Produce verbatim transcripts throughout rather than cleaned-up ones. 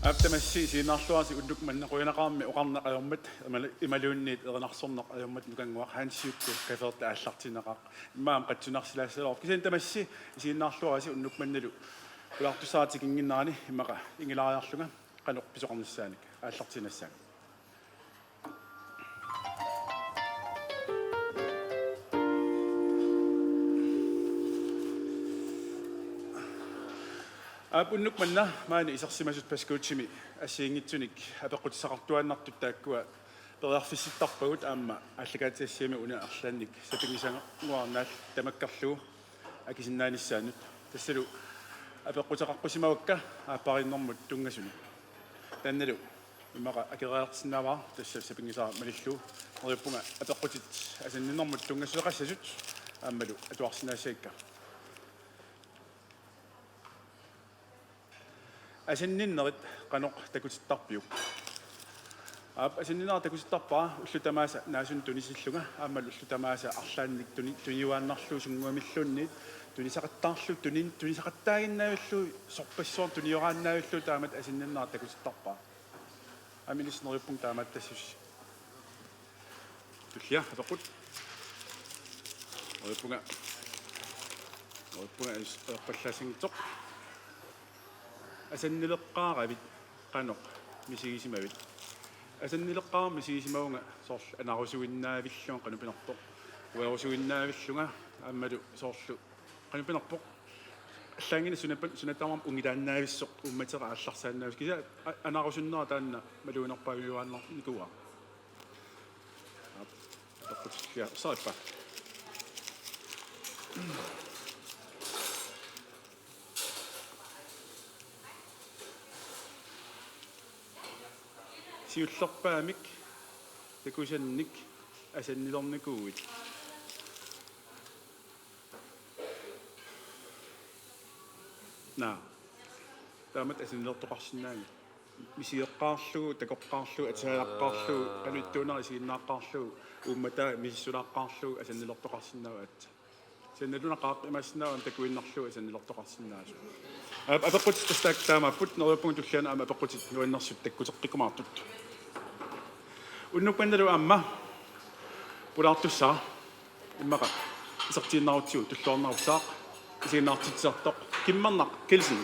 Aap, tamassi isiginnaarluarisi unnuk manna. Qujanaqaarmi oqarneq ajormat, imalu-, imaluunniit erinarsorneq ajormat, Nukannguaq Hansiup kafeerta aallartinneqaaq. Immaqa aamma qatsunarsilaassalerpoq. Kisianni tamassi isiginnaarluarisi unnuk mannalu pulaartussarput tikinnginnerani immaqa ingilaariarlunga qanoq pisoqarnissaanik aallartiinnassaanga. Aap, unnuk manna maani isersimasut Pascuccimi assigiinngitsunik apeqqutissaqartuaannartut taakkua periarfissittarpagut aamma aallakaatitassiami una arlaannik sapinngisanguarnaal tamakkerlugu akisinnaanissaannut. Tassalu apeqquteqaqqusimavakka aappariinnermut tunngasunut. Taannalu immaqa akeriarsinnaavara tassa sapinngisara malillugu. Neriuppunga apeqqutit asanninnermut tunngasoqassasut aammalu atuarsinnaassagikka. Asanninnerit qanoq takutittarpiuk? Aap, asanninnerit takutittarpara ullut tamaasa naasunut tunisillunga, aammalu ullut tamaasa arlaannik tuni-, tuniuaannarlugu sunnguamilluunniit tunisaqattaarlugu tunin-, tunisaqattaaginnaavillugu sorpassuarnik tunioraannavillugu taamatut asanninnerit takutittarpara. Aamma ilissi neriuppunga taamaattassusi. Tullia, apeqqut. Neriuppunga. Neriuppunga is-, ajorpallaassanngitsoq. Asannileqqaaravit qanoq misigisimavit? Asannileqqaarama misigisimavunga soorlu anarusuinnaavillunga qanoq pinerpoq. Uerusuinnaavillunga aammalu soorlu qanoq pinerpoq. Allaanngilaq sunappa-, suna tamarmi ungilaannaavissoq uummatera aallarsaannaavissoq. Kisianni a-, anarusunnera taanna maluginerpaajuaannarnikuuara. Aap, apeqqutit, ja, saippa. Siullerpaamik takusannik asannilernikuuit? Naa. Taamatut asannilertoqarsinnaanngilaq. Misigeqqaarlugu, takoqqaarlugu, atisaalaqqaarlugu, qanoq ittuunera isiginnaaqqaarlugu, uummataa misissulaaqqaarlugu asannilertoqarsinnaavaat. Sannaluna qaaqqimaassinnaava aamma takuinnarlugu asannilertoqarsinnaasoq. Aap, apeqqutit tassa taakku taamaapput, neriuppunga tulliani aamma apeqqutit nuannersut takkuteqqikkumaartut. Unnuk mannalu aamma pulaartussara immaqa isertiinnarutsigu tulluarnerussaaq, isiginnaartitsisartoq Kimmernaq Kielsen.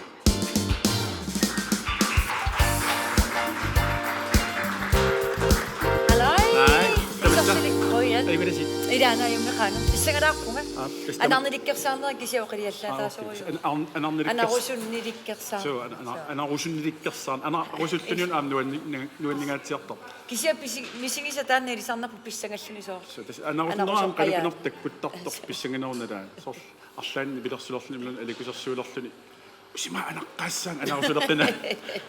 Hallo. Hej. Isorsilik. Qujan. Ajunngilasi. Ilaana ajunngilaq. Pissangalaarpunga. Aap, tassa taama. Anarnilikkersaarnera kisianni oqiliallaataasorujuk. Aap, okay. An-, an-, anarnilikkers-, Anarusunilikkersaar-, suu, an-, an-, suu. Anarusunnilikkersaar-, anarusulluniuna aamma nuanni-, nuanninngatsiartoq. Kisianni pisi-, misigisaq taanna ilisarnarpoq pissangalluni soorlu. Suu, tassa anarusunnera aamma anarusoqqajaat. Qanoq pinerpoq takkuteqartoq pissanganarunalaa. Soorlu arlaannik pilersulerluni imaluunniit aliikkusersuilerluni. Usima anaqqaassaanga anarusuleqqinaa.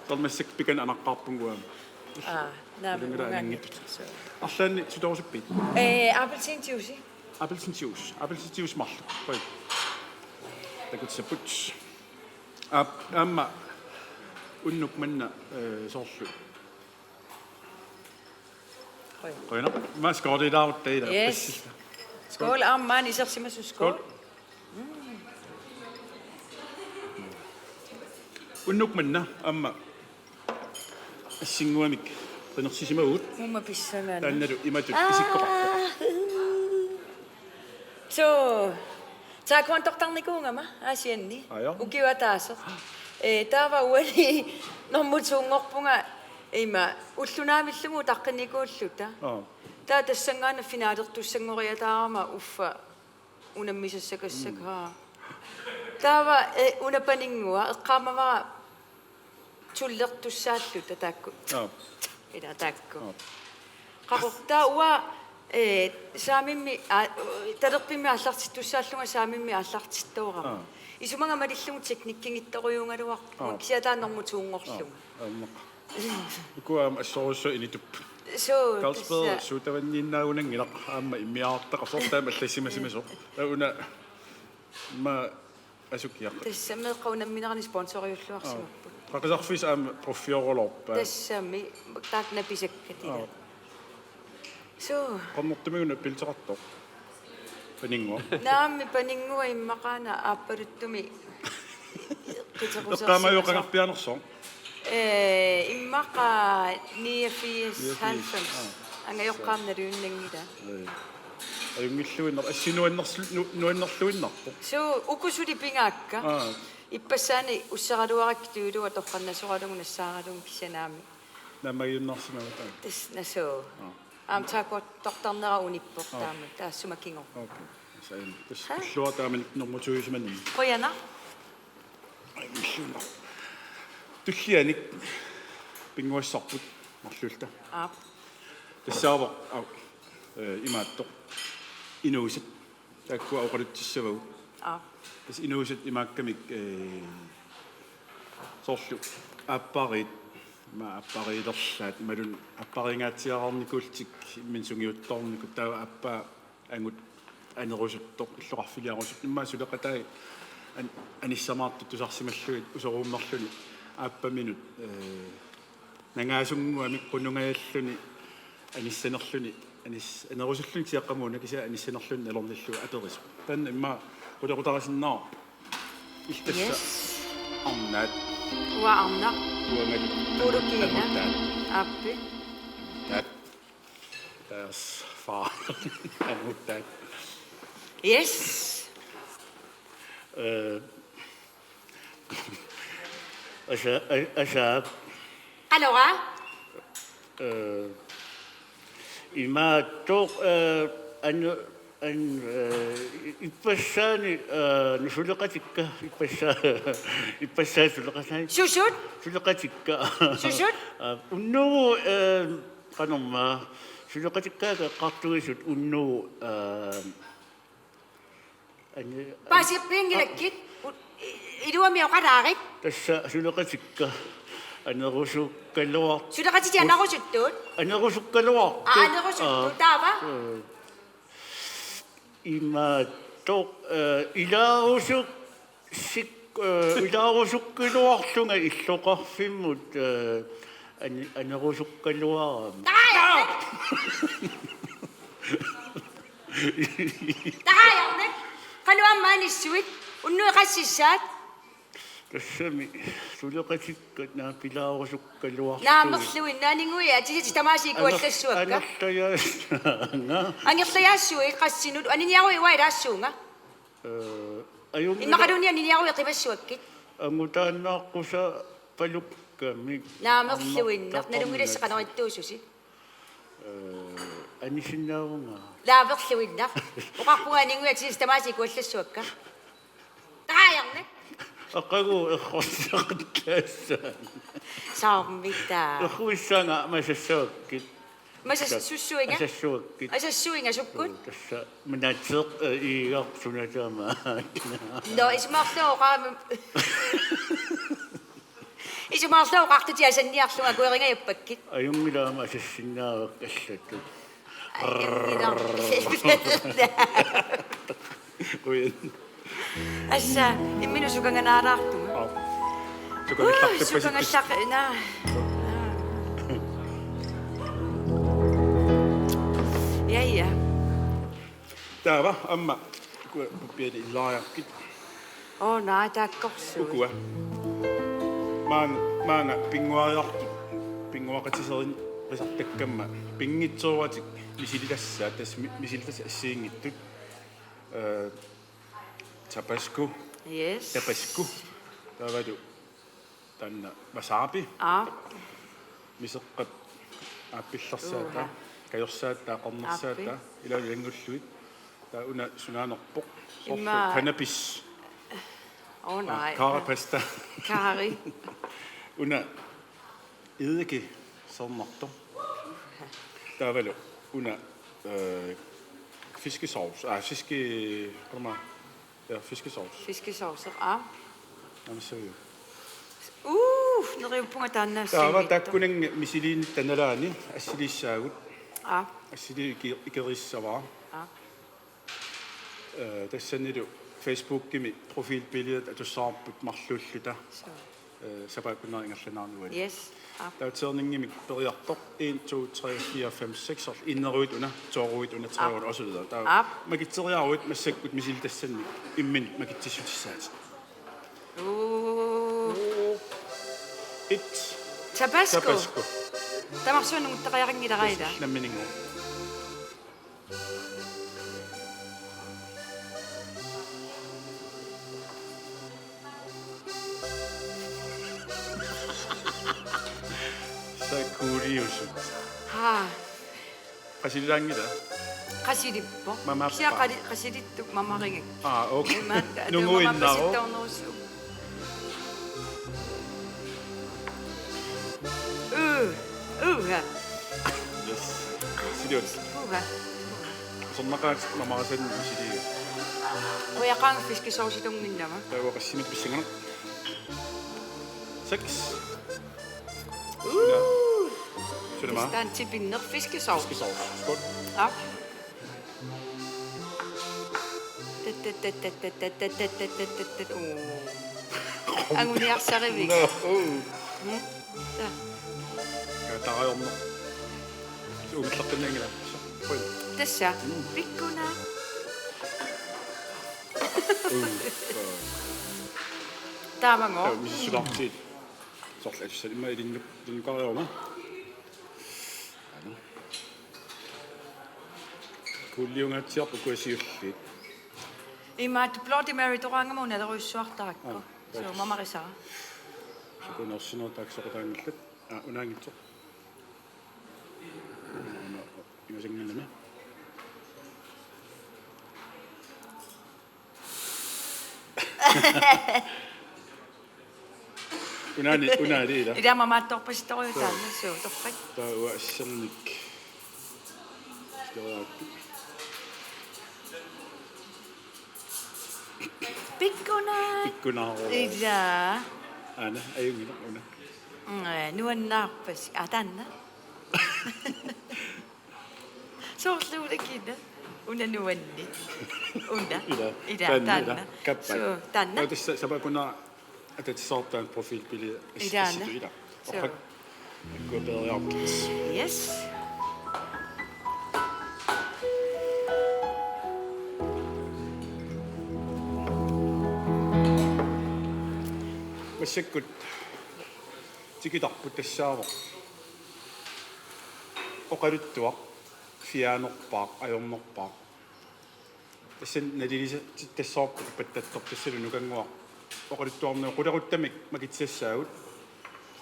Tormassak pikan anaqqaarpunga aamma. Aa, naamik, ilunngilaq uungaanni. Ananngitsut. Suu. Arlaanni sutorusuppit? Ee, appelsiinjuice. Appelsiinjuice. Appelsiinjuice marluk. Qoj. Takutissapput. Aap, aamma unnuk manna, ee, soorlu. Qoj. Qujanaq. Maani skålilaarutta ila. Yes. Passi. Skål, aamma maani isersimasut skål. Skål. Unnuk manna aamma assinnguamik qinersisimavugut. Uuma pissanganaq. Taannalu imatut isikkoqarpoq. Aa. Suu, taekwondoortarnikuugama Aasianni. Aa, ja. Ukioq ataaseq. Ee, taava uani normu to-nngorpunga ima ulloq naavillugu utaqqinnikuulluta. Aa. Taava tassanngaannaq finalertussanngoriataarama uffa unammisassakassak, mm, haa. Taava, eh, una paninngua eqqaamavara tullertussaalluta taakku. Aap. Ila taakku. Aap. Qaqortaa uanga, eh, saamimmi, aa, talerpimmi aallartittussaallunga saamimmi aallartittoorama. Aap. Isumaga malillugu teknikkinngittorujuugaluarpunga, aap, kisianni taava normu to-nngorlunga. Aap. Aamma. Ukua aamma assorujussuaq initup. Suu, Carlsberg tassa. Suutavanniinnaagunanngilaq aamma immiaartaqarsoq taama allassimasimasoq. Una ma asukiaq. Tassa meeqqat unamminerani sponsoriulluarsimapput. Aa. Qaqisarfissat aamma pruffiorulorpaat. Tassami taakku napisakkat ila. Aa. Suu. Qernertumik una pilteqartoq. Paninnguaq. Naammi, Paninnguaq immaqa una aappaluttumi qiteqqusersimasoq. Eqqaamajuoqangarpiaanersoq. Ee, immaqa niogfirs, Niogfirs, halvfems. Aa. Angajoqqaarnarluinnanngilaq. Ee. Ajunngilluinnarpoq. Assut nuannerlu-, nu-, nuannerluinnarpoq. Suu, uku suli pingaakka. Aa. Ippassaani usseraluarakkit tujuuluat toqqarnasoralugu nassaaralugu kisianni aamma. Naammagiunnaarsimavaat. Tassa nasuu. Aa. Aamma taakkuartortarnera unippoq Aa. Taama taassuma kingor. Okay. Sain. Tassa Ha? Tulluaq taamani nummer to-isimanni. Qujanaq. Ai, missuuna. Tullianik pinnguassarput marluulluta. Aap. Tassaavoq, au, ee, imaattoq. Inuusat. Taakkua oqalutsissavagut. Aap. Tassa inuusat imaakkamik, ee, soorlu aappariit, ima aappariilerlaat, imaluunniit aappariingaatsiaraarnikuullutik, imminut sungiuttoornikut, taava aappaa angut anerusuttoq, illoqarfiliarusuttoq, immaqa suleqatai an-, anissamaartut tusarsimallugit usoruummerluni aappaminut, ee, nangaasunnguamik qunungajalluni anissanerluni, anis-, anerusulluni kisianni qamuuna kisianni anissanerluni nalornillugu aperisoq. Taanna immaqa qulequtarisinnaavoq. Illit tassa. Yes. Arnaat. Uanga arnaq. Uangalu. Puulukiina. Anguttaat. Aappi. Taat. Taas far. Anguttaat. Yes. Ee, asa-, a-, asaak. Qanoq? Ee, imaattoq, ee, an-, an-, ee, ippassaani, ee, nu suleqatikka, ippassaa-, ippassaat suleqatai. Susut? Suleqatikka. Susut? Aa, unnugu, ee, qanormaa, suleqatikkaakka eqqartuisut unnugu, ee, Ani-, Paasippianngilakkit. U-, i-, iluamik oqalaarit. Tassa suleqatikka anerusukkaluar-, Suleqatitit anerusuttut? Anerusukkaluartut. Aa, anerusuttut. Taava? Ee, imaattoq, ee, ilaarusuk-, sik-, ee, ilaarusukkaluarlunga illoqarfimmut, ee, ani-, anerusukkaluarama. Taava! Taava! Qanoq aamma anissuit? Unnuit qassissaat? Tassami suleqatikka naapilaarusukkaluartut. Naamerluinnaq, aniguit atisitit tamaasa ikuallassuakka. Angerlajaassaanga. Angerlajaassuit qassinut, aniniaruit uanga ilaassuunga. Ee, ajunngila-, immaqaluunniit aniniaruit qimassuakkit. Angutaannaaqqusaapalukkamik. Naamerluinnaq, nalunngilassi qanoq ittuususi. Ee, anisinnaavunga. Naamerluinnaq. Oqarpunga aniguit atisitit tamaasa ikuallassuakka. Taava! Aqagu errorsaqattaassaanga. Saarmita. Erruissaanga masassakkit. Masassussuinga? Asassuakkit. Asassuinga sukkut? Tassa manatseq, ee, iigarsunatama. Nå, isumaqarluarami. Isumaqarluarami oqartutit asanniarlunga akueringajappakka. Ajunngilaq aamma asassinnaavakka allatut. Ajunngilaq. Qujan. Assa, imminut sukanganaalaartunga. Aa. Sukangallaq. Uh, sukangallaq, naa. Ja, ja. Taava, aamma, ukua puppiani illaariarkit. Oo, naa, taakkorsuit. Ukua. Maanga, maanga pinnguariartut, pinnguaqatiserineqartartakkamma, pinngitsooratik misilitassaat, tassa mi-, misilitas assigiinngitsut. Ee, Tabasco. Yes. Tabasco. Taavalu taanna wasabi. Aap. Miseqqap aappillersaata, uha, kajorsaata, qarnersaataa, aappi, ilaalu ilanngullugit. Taava una sunaanerpoq. Soorlu imma cannabis. Oo, aa, naa. Curry pasta. Curry. Una eddike sernertoq. Taavalu una, øh, fiskesauce. Ah, fiske-, hvad er det? Ja, fiskesauce. Fiskesauce, aa. Aamma suu. Uh, neriuppunga taanna. Taava assigiinngitsoq. Taakkunannga misiliinitta nalaani assiliissaagut. Aa. Assiliisoq iki-, ikerissavara. Aa. Øh, tassanilu Facebookimi profilbilledet atussavarput marluulluta. Suu. Eh, sapaatip akunnera ingerlaannarniuani. Yes. Aap. Taava terninngimik periartoq en, to, tre, fire, fem, seks, soorlu enneruit una, toruit una, treuit una, og så videre. Taava Aap. makitseriaruit massakkut misilitassannik imminnut makitsissutissaatit. Uu. Et. Tabasco. Tabasco. Tamarsuaq nunguttariaqanngilara ila. Nammininngooq. Sakuliusut. Haa. Qasililaanngila? Qasilippoq. Mamaappa. Kisianni qali-, qasilittoq mamarigakku. Aa, okay. Imaattoq, Nunguinnaruk. Mamaappa sittoornerussuuvoq. Uu, uha. Yes. Siliut. Uha. Sonnaqaat mamarisannik misiliiga. Qujaqaanga fiskesaucitunnginnama. Taava qassimik pissanganaq. Seks. Uu. Sulama. Stand til pinner fiskesauce. Fiskesauce. Skål. Aap. Uu. Anguniarsarivik. No. Mm. Taa. Katarajorneq. Uumillertinnaanngila. Qujan. Tassa. Pikkunaat. Taamangooq. Taava misissulartiit. Soorlu atussat immaqa ilinnuk-, ilinnukariaruma. Kuulliungaatsiarput kuasiulliit. Imaattoq Bloody Mary toraangama unalerujussuartarakku. Aa, Suu, takuss. Mamarisara. Sakuneersinerit taakku soqutaanngillat. Aa, unaanngitsoq. Una, una, ingasannginnami. Unaani, unaani ila. Ila mamaattoorpasittorujuk taanna, suu, torrak. Taava assernik. Taava Pikkunaat. Pikkunaaruk. Ila. Aana, ajunngilaq una. Mm, eh, nuannaarpasi. Aa, taanna. Soorlu una kina. Una nuanni. Una. Ila. Ila, Taanna, taanna. ila. Kappat. Suu, taanna. Taava tassa sapaatip akunnera atatilluartaan profilbillede Ilaana. Assitut ila. Suu. Orrak. Ikkua peeriarukku. Yes. Massakkut tikitarput tassaavoq. Oqaluttuaq, fjernerpaaq, ajornerpaaq. Tassani nalilisatittassavarput pattattoq tassalu nukannguaq. Oqaluttuarneq quleruttamik makitsissaagut.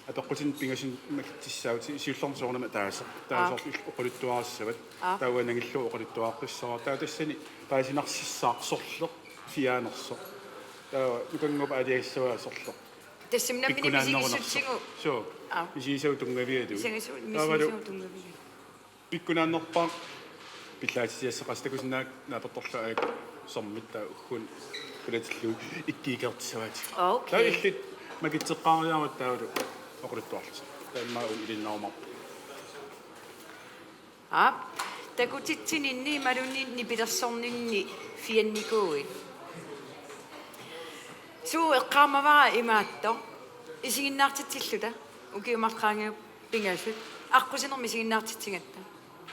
Apeqqutinik pingasut makitsissaagut si-, siullermik soorunami ataaseq. Taava Aa. Soorlu il-, oqaluttuarissavat. Aa. Taava nangillugu oqaluttuaqqissavat. Taava tassani paasinarsissaaq sorleq fjernersoq. Taava nukannguup aalajangigassavaa sorleq. Tassami nammineq Pikkunaannerunersoq. Misigissutsigu. Suu. Aa. Misigisavut tunngavigalugu. Misigisavut, Taavalu misigisavut tunngavigalugu. Pikkunaannerpaaq pillaatissiassaqarsi takusinnaavat naapertorlugu aak sermitta ugguuna qulatillugu ikkiikertissavaatigut. Okay. Taava illit makitseqqaariaruit taavalu oqaluttuarlusi. Taava immaqa uunga ilinnaarumaarpoq. Aap. Takutitsininni imaluunniit nipilersorninni fjernnikuuit. Suu eqqaamavara imaattoq. Isiginnaartitsilluta. Ukiut marluk qaangiuppata pingasut. Aqqusinermi isiginnaartitsigatta.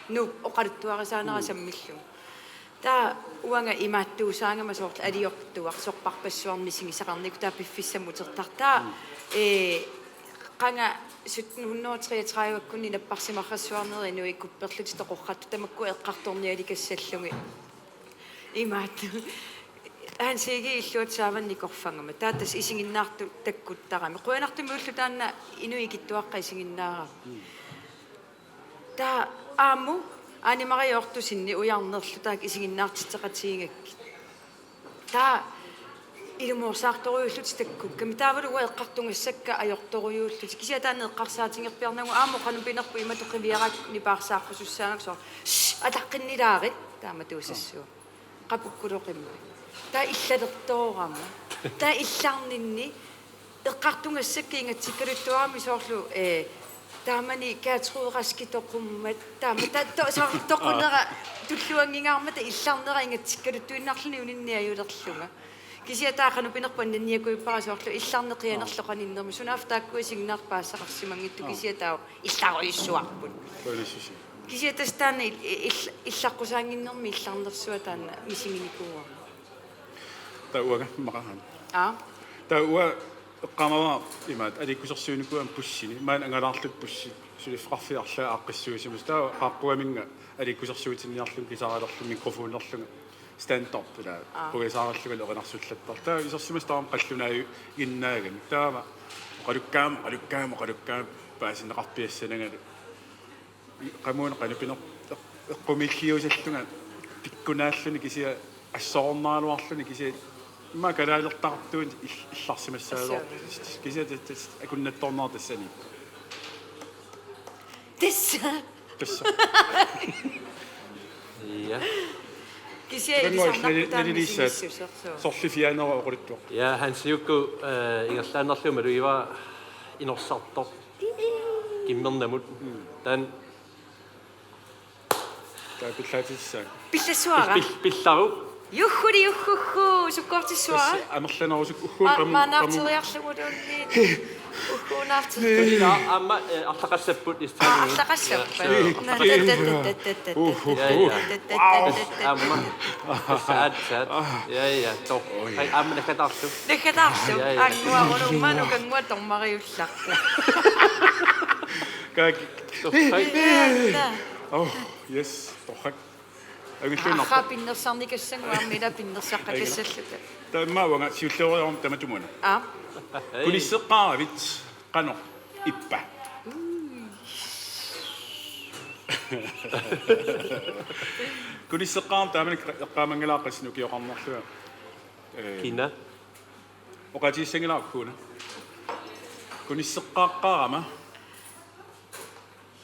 Nuup oqaluttuarisaanera sammillugu. Taava uanga imaattuusaagama soorlu aliortuarsorparpassuarnik misigisaqarnikoq taava piffissami utertarpoq. Taava, ee, qanga sytten hundrede treogtredive-kkunni napparsimarrassuarneri inuit kupperlutik toqorrattut tamakku eqqartornialikassallugit. Imaattoq. Hans Egede illuata saavanni korfangama. Taava tassa isiginnaartut takkuttarami. Qujanartumik ulloq taanna inuit ikittuaqqat isiginnaarami. Taava aamma Ane Marie Ottosenip ujarnerlu taakku isiginnaartitseqatigigakkit. Taava ilumoorsaartorujuullutik takkukkami. Taavalu uanga eqqartugassakka ajortorujuullutik. Kisianni taanna eqqarsaatigerpiarnagu aamma qanoq pinerpoq imatut qiviarakkit nipaarsaaqqusussaagakku soorlu. Shh, ataqqinnilaaruk. Taama tuusassuup. Qapukkuloqimmat. Taava illalertoorama. Taava illarninni eqqartugassakka ingatsikkaluttuarami soorlu, ee, taamani Gertrud Raskip toqummat. Taama taava to-, soorlu toqunera tulluanngingaarmata illarnera ingatsikkaluttuinnarluni uninniajulerlunga. Kisianni taava qanoq pinerpoq, annanniakuippara soorlu illarneq qianerlu qaninnermi. Sunaaffa taakkua signaalit paaseqarsimanngitsut, kisianni taava illarujussuarput. Qujanassusia. Kisianni tassa taanna il-, il-, illaqqusaannginnermi illarnersuaq taanna misiginikuuara. Taava uanga immaqa. Aa. Taava uanga eqqaamavara imaattoq aliikkusersuinikuugama bussini. Maani angalaarluta bussi suliffeqarfiit arlaat aaqqissuussimasut. Taava qaaqqugaminnga aliikkusersuutinniarlunga, guitarilerlunga, mikrofonerlunga, stand-up ilaa. Aa. Qujasaarallungalu erinarsullattaarlunga. Taava isersimasoq tamarmi qallunaajuginnaagamik. Taava oqalukkaangama, oqalukkaangama, oqalukkaangama paasinneqarpiassanangalu. Qamuuna qanoq pinerpoq, eqqumiilliusallunga pikkunaalluni kisianni assorornaraluarluni kisianni immaqa kalaalertartuunik il-, illarsimassaagaluarpoq. Assut. Kisianni tas-, tas-, akunnattoornera tassani. Tassa. Tassa. Ja. Kisianni ilisarnarpoq taanna naliliissaat misigissuseq, suu. Sorlifiaanera oqaluttuaq. Ja, Hansiukku, eh, ingerlaannarlugu malugivara inorsartoq. Kimmernamut. Mm. Taanna. Taava pillaatitissaaq. Pillassuara? Pil-, pil-, pillaruk. Juhhuli juhhuhhu, sukkortissuara? Tassa amerlanerusuk uhhuun. Ma-, qamu-, qamu-, maanaarteriarluguluunniit. Uhhuunaartut. Taava aamma, eh, arlaqassapput istaani. Aa, arlaqassapput. Ja, suu. Naa, tat, tat, tat, tat, tat, tat, tat. Uhhu. Ja, ja. Tat, tat, tat, tat, tat, tat. Aamma. Tassa aatsaat. Ja, ja. Toq. Oi. Ai, aamma naggataarlu. Naggataarlu. Ja, ja. Anguarunu manukanngua tormariullaq. Kaak. Toq. Ai. Ja, ja. Oh, yes. Torrak. Angilluinnarpoq. Aahaa, pinnersarnikassanngua aamma ila pinnersaqqakassalluta. Taava immaqa uanga siullioriarama tamatumuuna. Aa. Kunisseqqaaravit qanoq ippa? Kunisseqqaarama taamani eqqaamanngilara qassinik ukioqarnerlunga. Ee, kina? Oqaatigissanngilaq ukkuuna. Kunisseqqaaqqaarama.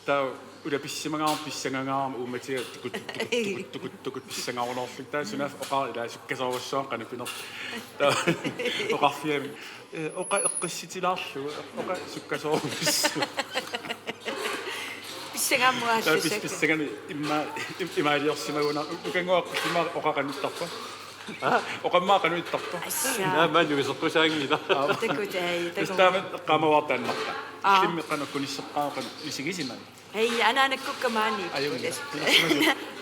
Taava ulapissimagaarama pissangagaarama uummatiga tukut, tukut, tukut, tukut, tukut pissangaruloorlunga. Taava sunaaffa oqara ilaa sukkasoorujussuaq qanoq pinerpoq. Taava oqarfigamik, eh, oqa eqqissitilaarlugu, oqa sukkasoorujussuaq. Pissangaammut. Taava pis-, aallusakka. Pissangami imma-, im-, imaaliorsimagunarpoq. Ukannguaq immaqa oqa qanoq ittarpa? Aa? Oqammaa qanoq ittarpa? Assaa. Naa, maani uiseqqusaanngilaq. Aa. Takutai, taku. Tassa taama eqqaamavara taannartaa. Aa. Illimmi qanoq kunisseqqaarama qanoq misigisimavit? Hej, anaanakkukka maani. Ajunngilaq.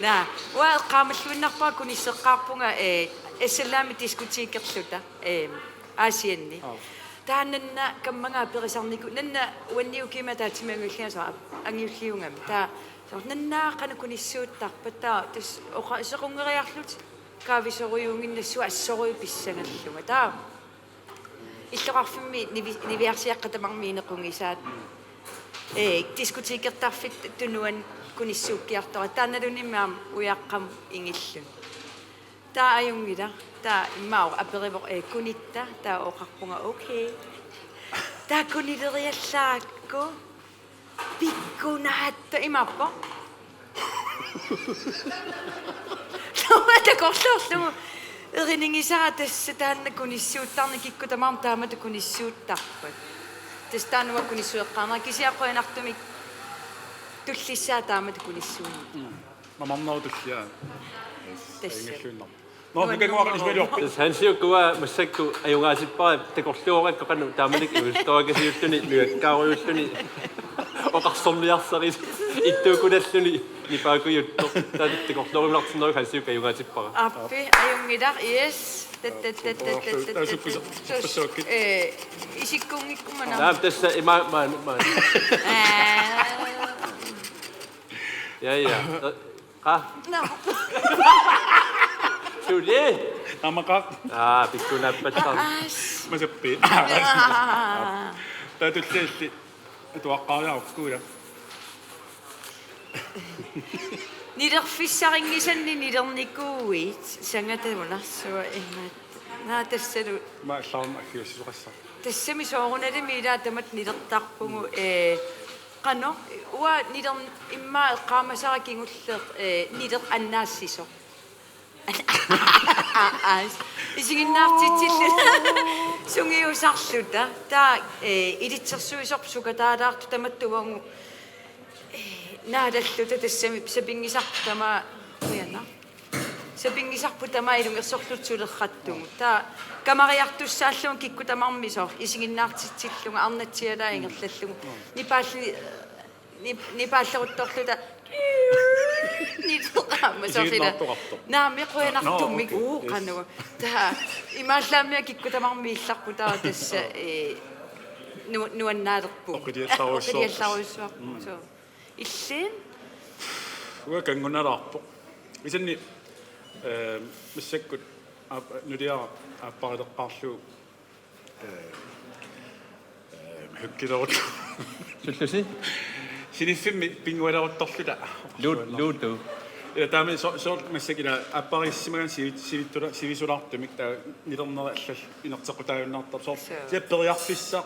Naa, uanga eqqaamalluinnarpara kunisseqqaarpunga, eh, S L A-mi diskotekerluta, eh, Aasianni. Aa. Taanna nanna kammaga aperisarniku-, nanna uanniukima ataatsimi angajulliusoq ap-, angajulliugami. Taava soorlu nanna qanoq kunissuuttarpat, taava tassa oqa-, sequnngeriarluta kaavisorujuunnginnassuuvoq assorujuk pissangallunga. Taava illoqarfimmi nivi-, niviarsiaqqat tamarmik inequgisaat. Ee, diskotekertarfitta tunuani kunissuukkiartoratta. Taannalunimi aamma ujaqqamut ingilluni. Taava ajunngilaq. Taava immaqa aperivoq, ee, kunitta? Taava oqarpunga, okay. Taava kunileriallaarakku. Pikkunaatta, imaappoq? Taava takorloorlugu erinigisara tassa taanna kunissuuttarneq, kikkut tamarmik taamatut kunissuuttarpat. Tassa taanna uanga kunissueqqaarnera, kisianni qujanartumik tullissaa taamatut kunissuunngitsoq. Mm. Mamarnerup tulliaa. Yes. Tassa. Angilluinnarpoq. Nå, nuannerneruvoq. Tassa Hansiukku uanga massakkut ajugaatippara, takorluugakku qanoq taamanikkut inuusuttuakasiulluni, nuakkaarujussuulluni, oqarsorniarsarisut, ittuukkunalluni, nipaakujuttoq. Taava takorlooruminartinneruvoq, Hansiukku ajugaatippara. Aappi, ajunngilaq, yes. Tat, tat, tat, tat, tat, tat, tat, tat. Ee, isikkunngikkuma. Naamik, tassa ima, maan, maan. Aa. Ja, ja. Qa? Nå. Suli? Aamma qa? Aa, pikkunaappassaq. Aas. Masappi. Aa. Taava tulliulli atuaqqaariarukku ila. Nilerfissarinngisannik nilernikuuit, sangata nunarsuaq imaattoq. Naa, tassalu. Ima allarmat aggiussisoqassaq. Tassami soorunalimi ilaa tamatta nilertarpugut, ee, qanoq, uanga niler-, immaqa eqqaamasara kingulleq, ee, nileq annaassisoq. Aas, isiginnaartitsilluta sungiusarluta. Taava, ee, ilitsersuisorput sukataalaartoq tamatta uagut, ee, naalalluta tassami sapinngisarput tamaat, uianaq. Sapinngisarput tamarmik ilungersorlutik sulerrattugut. Taava kamariartussaallugu kikkut tamarmik soorlu isiginnaartitsillunga arnatsialaa ingerlallugu. Nipaalli nip-, nipaalleruttorluta. Nileqaama soorlu. Isiginnaartoqartoq. Naamik qujanartumik. Nå, nå, okay. Uu, yes. Qanoq. Taava imaallaammi kikkut tamarmik illarput taava tassa, eh, nu-, nuannaalerpugut. Oqiliallarujussuarput. Oqiliallarujussuarput. Mm. Soo. Illit? Uanga kanngunalaarpoq. Kisianni, eh, massakkut aap-, nuliara aapparileqqaarlugu, eh, eh, hyggelerut. Sullusi? Siniffimmi pinngualeruttorluta. Lu-, luutu. Ila taama so-, soorlu massakkut ila aappariissimagaanni sivi-, sivittula-, sivisulaartumik taava nilernera allallu inerteqqutaajunnaartarpoq. Soo. Soo. Tia periarfissaq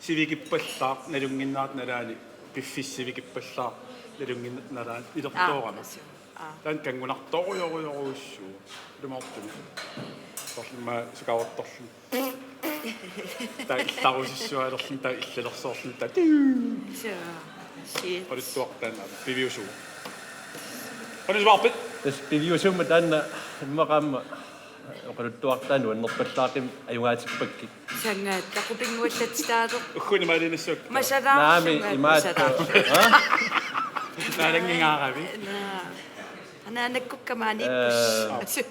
sivikippallaaq nalunnginnerata nalaani, piffissaq sivikippallaaq nalunnginnerata nalaani nilertoorama. Aa, suu. Aa. Taanna kanngunartorujorujorujussuuvoq. Ilumoortumik. Soorlu immaqa sukkaaruttorluni. Taava illarusussualerluni, taava illalersoorluni, taava tiu. Soo. Shit. Oqaluttuaq taanna piviusuuvoq. Qanoq isumaqarpit? Tassa piviusuummat taanna immaqa aamma oqaluttuaq taanna nuannerpallaaqimmat ajugaatippakkit. Sanngaat, taqupinnguallatsitaasoq. Ugguni imaaliinnassuakka. Masalaarlunga. Naamik, imaattoq. Masalaarlunga. Ha? Naalanngingaaravi. Naa. Anaanakkukka maaniippus. Eh.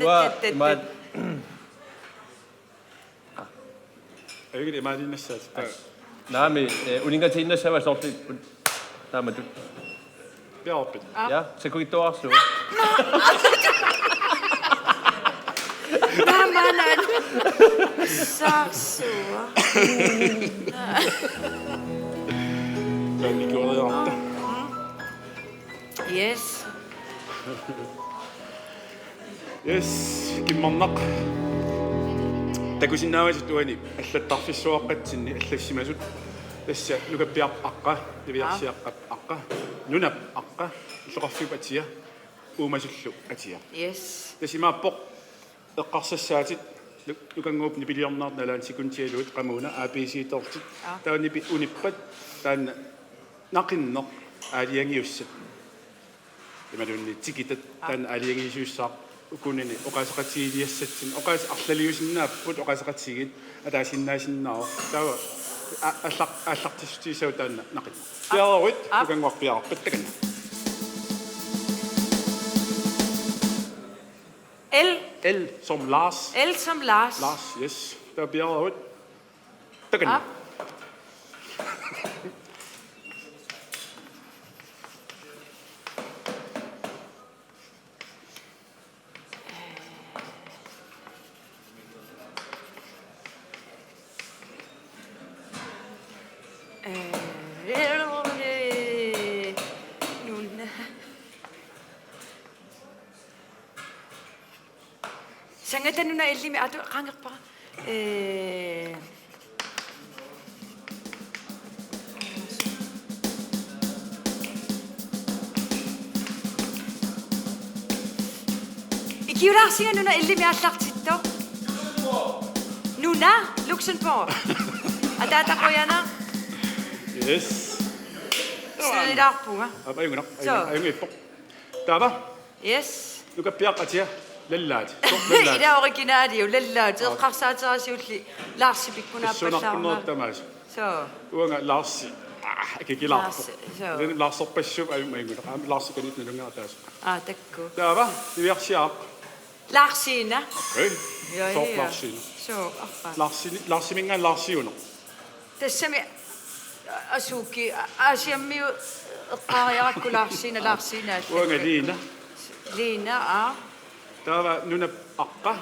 Uanga imaat-, Ajugaat imaaliinnassaatit. As. Naamik, eh, uninngatiinnassavaat soorlu taamatut. Piareerpit? Aa. Ja, sakkuittuararsuaq. Naa, naa, naa. Saarsuaq. Taanna ikuariarta. Yes. Yes, kimmarnaq. Takusinnaavatit uani allattarfissuaqqatsinni allassimasut. Tassa Nukappiaraq aqqa, Niviarsiaqqap aqqa, Nunap aqqa, illoqarfiup atia, uumasullu atia. Yes. Tassa imaappoq eqqarsassaatit, nu-, Nukannguup nipiliornerata nalaani sekundialuit qamuuna A B C-terlutit. Aa. Taava nipi unippat taanna naqinneq aalajangiussat. Imaluunniit tikitat. Aa. Taanna aalajangiisussaq ukunani oqaaseqatigiiliassatsinnik, oqaaseq arlaliusinnaapput, oqaaseqatigiit ataasiinnaasinnaavoq. Taava a-, allaq-, aallartissutigissavat taanna naqinneq. Aa. Piareeruit. Aa. Nukannguaq piareerpat takanna. L. L som Lars. L som Lars. Lars, yes. Taava piareeruit. Takanna. Aap. Eh, Nuna. Sangata Nuna L-imi atu qaangerpara. Eh. Ikiulaarsinga Nuna L-imi aallartittoq. Nuna Luxembourg. Ataata qujanaq. Yes. Sanilaarpunga. Aap, ajunngilaq. Soo. Ajunngilaq, ajunngilaq. Taava? Yes. Nukappiaqqat atia, lallaat. Sort lallaat. Ila originaliu, lallaat. Aa. Eqqarsaaterpara siulleq Larsi pikkunaappallaarnera. Pissunarpunnerit tamaasa. Soo. Uanga Larsi. Ah, akikilaarpoq. Larsi, soo. Ila Larserpassuup ajunngilaq. Aamma Larsi kanit nalunngera taasa. Aa, takku. Taava, Niviarsiaq. Larsina. Okay. Ja, ja, ja. Sort Larsina. Soo, arpa. Larsini-, Larsiminngaanniit Larsiuneq. Tassami asuki, a-, Aasiammiut eqqaariarakku Larsina, Larsina. Uanga Liina. Liina, aa. Taava Nunap aqqa.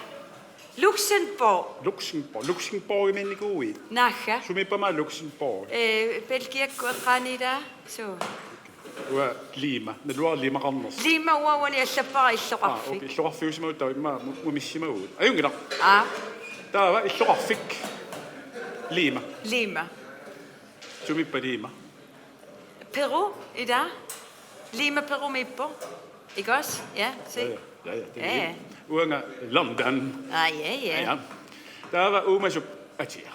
Luxembourg. Luxembourg. Luxembourgimiinnikuuit? Naagga. Sumiippama Luxembourg? Eh, Belgiakkut eqqaaniilaa. Suu. Uanga Lima. Naluara Limaqarnersoq. Lima uanga uani allappara illoqarfik. Aa, okay. Illoqarfiusimavugut taava immaqa mu-, mumissimavugut. Ajunngilaq. Aa. Taava illoqarfik. Lima. Lima. Sumiippa Lima? Peru, ila. Lima Perumiippoq. Ikke også? Ja, se. Ja, ja, ja, det er det. Uanga London. Aa, ja, ja. Ja, ja. Taava uumasup atia.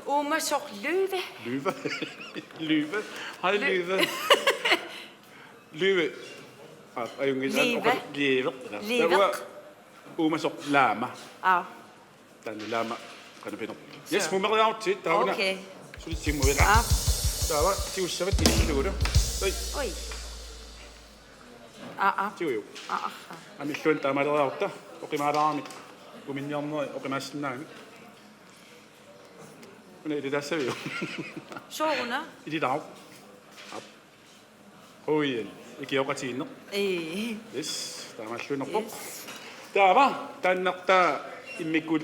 Uumasoq Løve. Løve. Løve. Hej, Lø- Løve. Løve. Ajunngilaq. Liive. Liive. Liive. Taava uumasoq laama. Aa. Taanna laama qanoq pinerpoq. Yes, sure. Mumeriarutsigit taava. Okay. Sulitsimmut ila. Aa. Taava tigussavat ilillugulu. Oi. Oi. Aa, aa. Tigujuk. Aa, aa. Anilluan taamaaleriarutta. Oqimaalaarami. Uminniarneri oqimaassinnaagami. Una ililaassaviuk? Sooruna? Ililaaruk. Aap. Qujan, ikioqatigiinneq. Ii. Yes, taamaalluinnarpoq. Yes. Taava, taannartaa immikkut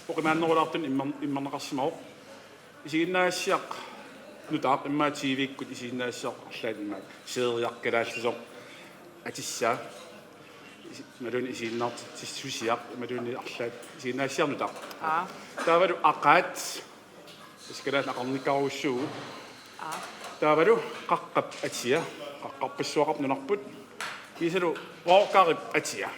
oqimaannerulaartunik immer-, immerneqarsimavoq. Isiginnaassiaq nutaaq immaqa T V-kkut isiginnaassiaq arlaat immaqa seriaq kalaallisoq atissaa. Isi-, imaluunniit isiginnaartitsissusiaq, imaluunniit arlaat isiginnaassiaq nutaaq. Aa. Taavalu aqaat. Tassa kalaallit aqarnikkaarujussuugut. Aa. Taavalu qaqqap atia, qaqqarpassuaqarpoq nunarput. Kiisalu rookarip atia.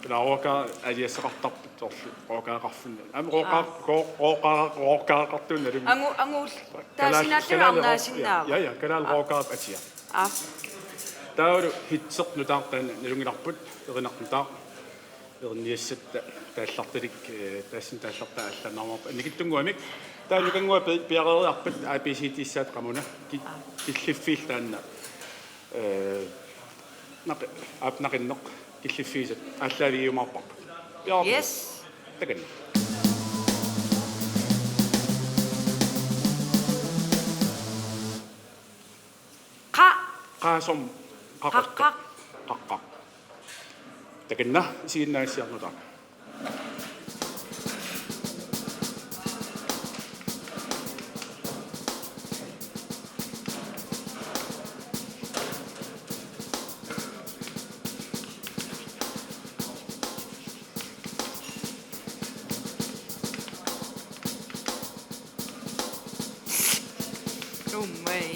Kalaallit rookarit aliassaqartarput soorlu rookareqarfinni. Aamma rooka-, aa, roo-, rooka-, rookareqartuunnalu. Angu-, angu-, kalaallit, taasinaalluni kalaallit roo-, arnaasinnaava? Ja, ja, kalaallit, aa, rookarip atia. Aa. Taavalu hitseq nutaaq taanna nalunngilarput, erinartoq nutaaq. Erinniassatta taallartalik, eh, taassuma taallartaa allaannarmaarpoq annikitsunnguamik. Taava nukannguaq pi-, piareeriarpat A B C D-ssaat qamuna ki-, killiffiit taanna, eh, naqi-, aap, naqinneq killiffigisat aallaavigiumaarparput. Piareerput. Yes. Takanna. Qa. Qaa som-, qaqortoq. Qaqqaq. Qaqqaq. Takanna isiginnaassiaq nutaaq. Ummai.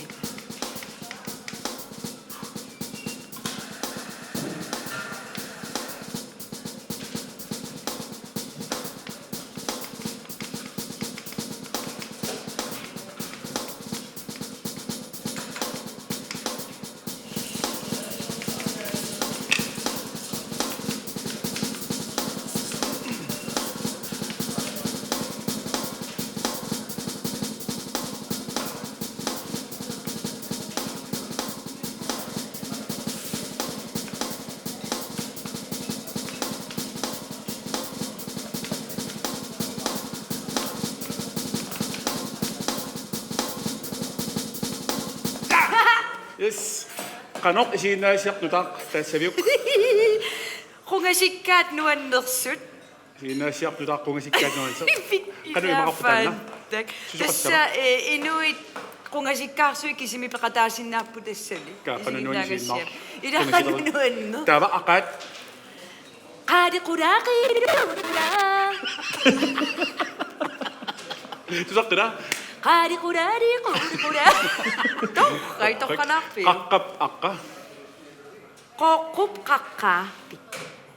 Yes. Qanoq isiginnaassiaq nutaaq taassaviuk? Qungasikkaat nuannersut. Isiginnaassiaq nutaaq qungasikkaat nuannersut. Qanoq imaqarpa taanna? Ilaafaantak. Susoqassava? Tassa, eh, inuit qungasikkaarsuit kisimik peqataasinnaapput tassani. Kaa, qanoq nuannersinnaa-. Isiginnaagassiaq. Ilaa, qanoq nuanneq. Taava aqaat. Qaali qulaaqi qulaa. Tusartuna? Qaali qulaali quuli qulaa. Torrak, torranaarpiuk? Qaqqap aqqa. Qoqqup qaqqaapik.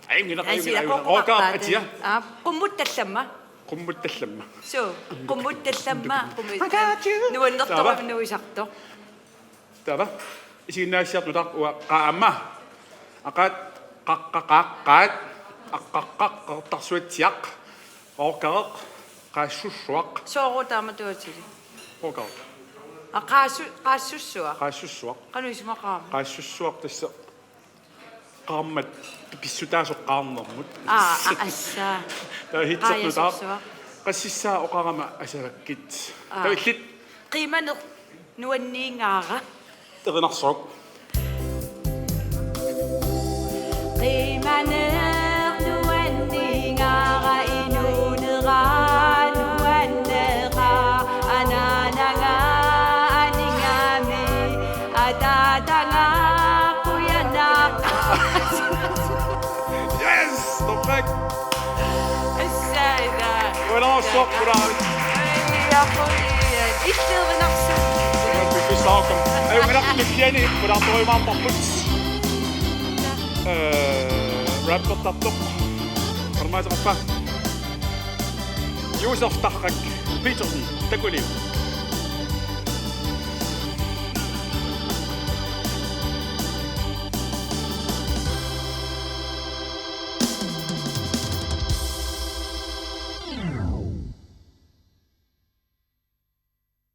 Ajunngilaq, ajunngilaq, ajunngilaq. Qoqqup qaqqaapik. Rookaarip atia. Aa, qummut tallamma. Qummut tallamma. Suu, qummut tallamma, qummut. I got you. Nuannertorujussuuvoq. Taava. Nuisartoq. Taava. Isiginnaassiaq nutaaq uanga qaamma. Aqaat, qaqqaqaqqaat, aqqaqqaqqartarsuatsiaq, rookareq, qaassussuaq. Soorlu taama tuatili. Rookareq. Aa, qaassu-, qaassussuaq. Qaassussuaq. Qanoq isumaqarami? Qaassussuaq tassa qaammat pissutaasoq qaarnermut. Aa, aa, assaa. Taava hitseq nutaaq. Qaajasorsuaq. Qassissaa oqarama asavakkit. Aa. Taava illit. Qiimaneq nuanniingaara. Erinarsuuk. Qiimaneq nuanniingaara inuunera nuanneqaaq anaanaga anigami ataataga qujanaqaaq. Yes! Torrak! Assaida. Qujanarsuaq, qujanaq. Ai, ja, qujan. Illerinarsu. Qujan piffissaaqqam. Ajunngilaq, tulliani qulartorujumaarparput. Eh, rappertartoq. Armaasaqarpa. Josef Tarrak Petersen, takuliuk.